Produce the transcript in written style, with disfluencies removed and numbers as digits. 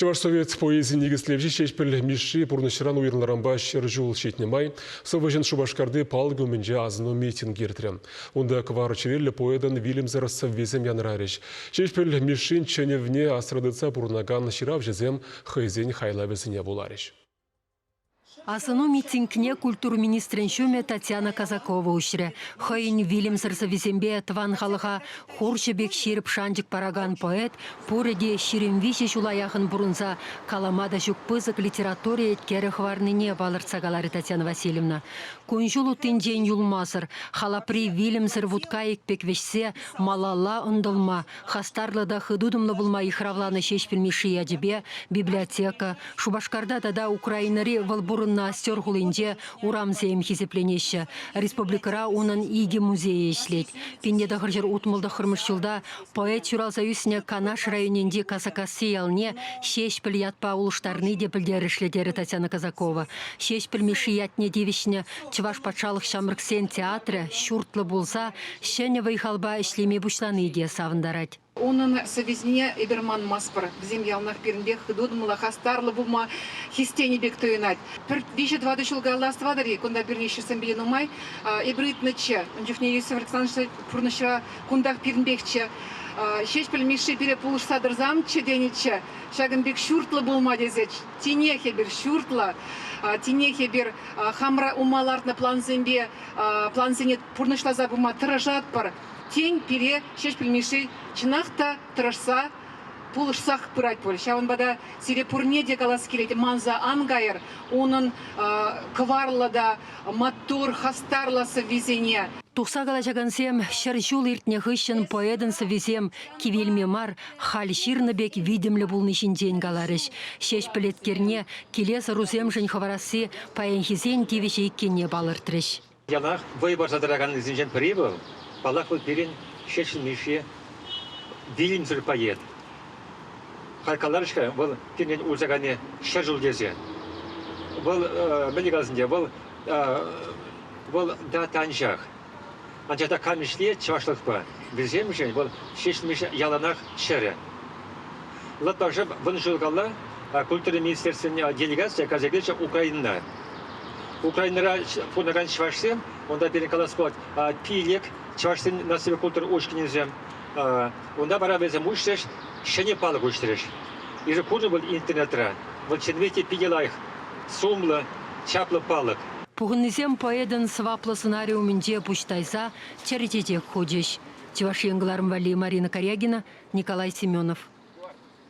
Чӑваш совет поэзин никӗслевҫи Ҫеҫпӗл Мишши пурнӑҫран уйрӑлнӑранпа 100 ҫул ҫитнӗ май сӑвӑҫӑн Шупашкарти палӑкӗ умӗнче асӑну митинг иртрӗ. Унта кӑвар чӗреллӗ поэтӑн вилӗмсӗр сӑввисем янӑрарӗҫ. Ҫеҫпӗл Мишшин чӗнӗвне асра тытса пурӑнакан ҫыравҫӑсем хӑйсен хайлавӗсене вуларӗҫ. Асӑну митингне культура министрӗн ҫумӗ Татьяна Казакова уҫрӗ. Хӑйӗн вилӗмсӗр сӑввисемпе тӑван халӑха хурҫӑ пек ҫирӗп шанчӑк паракан поэт пурӗ те 23 ҫула яхӑн пурӑнса калама та ҫук пысӑк литература еткерӗ хӑварнине палӑртса каларӗ Татьяна Васильевна. Кун-ҫул уттинчен юлмасӑр, халапри вилӗмсӗр вут-кайӑк пек вӗҫсе малалла ӑнтӑлма, Хастарлӑ та хытутӑмлӑ пулма йыхравланӑ Ҫеҫпӗл Мишши ячӗпе библиотека, Шупашкарта тата Украинӑри вӑл пурӑннӑ Остер хулинче урамсем хисепленеҫҫӗ. Республикӑра унӑн икӗ музейӗ ӗҫлет. 1969 ҫулта поэт ҫуралса ӳснӗ Канаш районӗнчи Касакасси ялне Ҫеҫпӗл ятпа улӑштарни те пӗлтерӗшлӗ, терӗ Татьяна Казакова. Ҫеҫпӗл Мишши ятне тивӗҫнӗ Чӑваш патшалӑх ҫамрӑксен театрӗ ҫуртлӑ пулса ҫӗнӗ вӑй-халпа ӗҫлеме пуҫлани те савӑнтарать. Унӑн сӑввисене эпир манмастпӑр. Вӗсем яланах пирӗнпе хытутӑмлӑ, хастарлӑ пулма хистенӗ пек туйӑнать. Пӗр виҫӗ-тӑватӑ ҫул каялла астӑватӑр-и, кунта пирӗн ӗҫчӗсемпе нумай эпир ыйтнӑччӗ. Ун чухне Иосиф Александрович пурнӑҫра кунтах пирӗнпехчӗ. Ҫеҫпӗл Мишши пире пулӑшса тӑрсамччӗ тенӗччӗ. Ҫакӑн пек ҫуртлӑ пулма тесе тинех эпир ҫуртлӑ, тинех эпир хамӑра ума лартнӑ плансемпе плансене пурнӑҫласа пыма тӑрӑшатпӑр. Тен, пире Ҫеҫпӗл Мишши чӑнах та тӑрӑшса пулӑшсах пырать пуль. Ҫавӑнпа та сире пурне те калас килет, манса ан кайӑр унӑн кӑварлӑ та маттур, хастарлӑ сӑввисене. Тухса калаҫакансем 100 ҫул иртнӗ хыҫҫӑн поэтӑн сӑввисем кивелме мар, халь ҫырнӑ пек витӗмлӗ пулни ҫинчен каларӗҫ. Ҫеҫпӗл еткерне килес ӑрусемшӗн хӑварасси паянхисен тивӗҫӗ иккенне палӑртрӗҫ. Яланах вӑй парса тӑраканнисенчен пӗри вӑл, паллах, вӑл пирӗн Ҫеҫпӗл Мишши вилӗмсӗр поэт. Халь каларӗҫ-ха, вӑл пирӗнтен урса кайни 100 ҫул тесе. Вӑл, мӗнле калас ӗнтӗ, вӑл, вӑл дата анчах. Анчах та кам ӗҫлет чӑвашлӑхпа, вӗсемшӗн вӑл Ҫеҫпӗл Мишши яланах чӗрӗ. Лӑпкашӑп вун ҫул калла культура министерствин делегацийӗ кайса килчӗ Украинӑна. Украинӑра пурӑнакан чӑвашсем, унта пирӗн калас пулать, пилӗк чӑвашсен наципе культура ушкӑнӗсем. Унта вара вӗсем уҫрӗҫ, ҫӗнӗ палӑк уҫрӗҫ. Эсӗ курнӑ пуль интернетра. Вӑл чӑннипех те питӗ лайӑх, сумлӑ, чаплӑ палӑк. Пухӑннисем поэтӑн сӑваплӑ сӑнарӗ умӗнче пуҫ тайса чӗрӗ чечек хучӗҫ. Чӑваш Ен кӑларӑм валли Марина Карягина, Николай Семенов.